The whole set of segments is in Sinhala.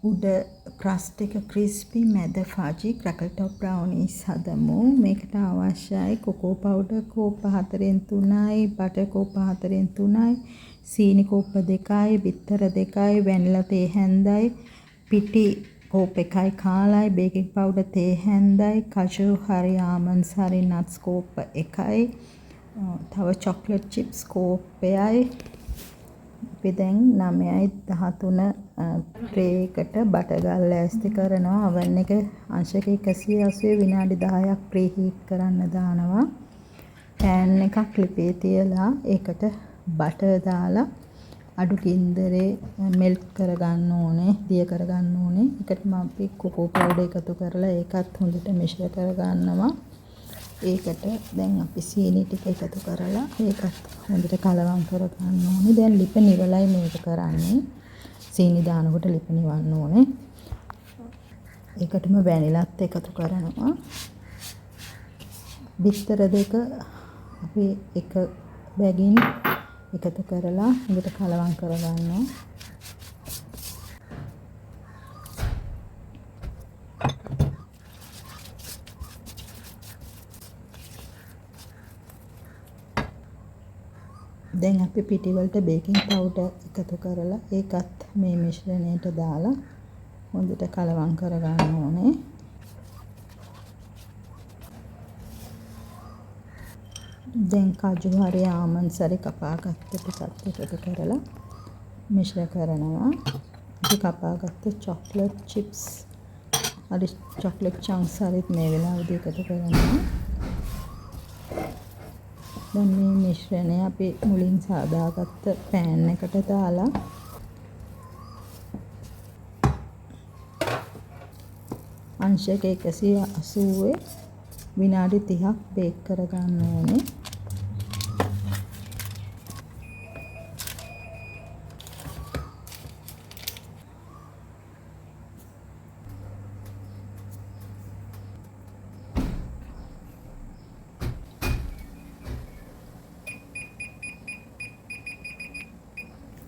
උඩ ක්‍රස්ට් එක ක්‍රිස්පි, මැද ෆජි ක්‍රැකල් ටොප් බ්‍රවුනීස් හදමු. මේකට අවශ්‍යයි කොකෝ පවුඩර් කෝප්ප 4න් 3යි, බටර් කෝප්ප 4න් 3යි, සීනි කෝප්ප 2යි, බිත්තර 2යි, වැනිලා තේ හැන්දයි, පිටි කෝප් 1 කාලයි, බේකින් පවුඩර් තේ හැන්දයි, කජු හරි ආමන්ඩ්ස් හරි නට්ස් කෝප්ප 1යි, තව චොක්ලට් චිප්ස් කෝප්පයයි. අපි දැන් 9:13 ට්‍රේ එකට බටර් ගාලා ලෑස්ති කරනවා. අවන් එක අංශක 180 විනාඩි 10ක් ප්‍රී හීට් කරන්න දානවා. පෑන් එකක් ලිපේ තියලා ඒකට බටර් දාලා අඩු ගින්දරේ මෙල්ට් කරගන්න ඕනේ, දිය කරගන්න ඕනේ. ඒකටම අපි කොකෝ පවුඩර් එකතු කරලා ඒකත් හොඳට මිශ්‍ර කරගන්නවා. ඒකට දැන් අපි සීනි ටික එකතු කරලා ඒකත් හොඳට කලවම් කරගන්න ඕනේ. දැන් ලිප නිවලයි මේක කරන්නේ. සීනි දානකොට ලිප නිවන්න ඕනේ. ඒකටම වැනිලත් එකතු කරනවා. බිත්තර දෙක අපි එක බැගින් එකතු කරලා හොඳට කලවම් කරගන්නවා. දැන් අපි පිටි වලට බේකින් පවුඩර් එකතු කරලා ඒකත් මේ මිශ්‍රණයට දාලා හොඳට කලවම් කරගන්න ඕනේ. දැන් කජු හරි ආමන්ඩ්ස් හරි කපාගත්ත ටිකත් එකතු කරලා මිශ්‍ර කරනවා. අපි කපාගත්ත චොක්ලට් චිප්ස් හරි චොක්ලට් චන්ක්ස් හරිත් මේ වෙලාවේදී එකතු කරනවා. දැන් මේ මිශ්‍රණය අපි මුලින් සාදාගත්ත පෑන් එකට දාලා අංශක 180 විනාඩි 30ක් බේක් කරගන්න ඕනේ.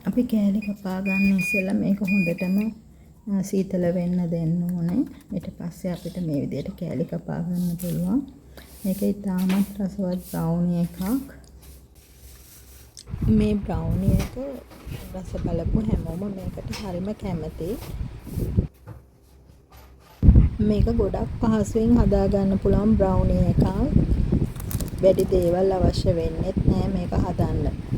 අපි කෑලි කපා ගන්න ඉස්සෙල්ලා මේක හොඳටම සීතල වෙන්න දෙන්න ඕනේ. ඊට පස්සේ අපිට මේ විදිහට කෑලි කපා ගන්න පුළුවන්. මේක ඉතාමත් රසවත් බ්‍රවුනි එකක්. මේ බ්‍රවුනි එක රස බලපු හැමෝම මේකට හරිම කැමතියි. මේක ගොඩක් පහසුවෙන් හදා ගන්න පුළුවන් බ්‍රවුනි එකක්. වැඩි දේවල් අවශ්‍ය වෙන්නෙත් නෑ මේක හදන්න.